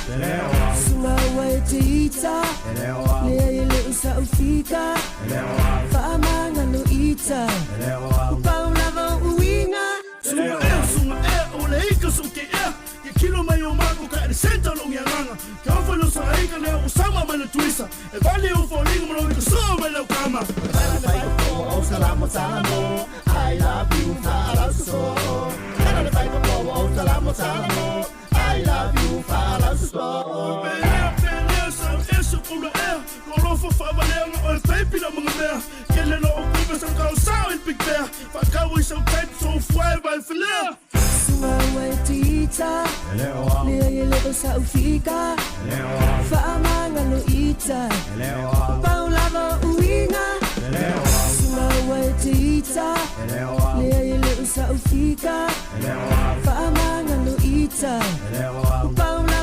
Sunga ua e te ita. Lea e le o sa ufika. Faamagalo ita. Pau lava o uiga. Sunga ea, sunga ea, o le ika so ke ea. Ke kilo mai o mako ka ele senta lo ngia nganga. Ke ofa lo sa ika lea o sama mai le tuisa. E vale o faulinga mo lo ika so mai lau kama. I love you, I love you, Pelea, pelea, sa ese kula ea. Lo lofo whaavaleanga o e baby la mga mea. Ke le lo o kume sa kau sao i big bear. Whakau i sau type so fuai vai filea. Sunga ua e te ita. Lea e le o sa ufika. Faamagalo ita. Pau lava o uiga. Sunga ua e te ita. Lea e le o sa ufika. Faamagalo ita. Pau.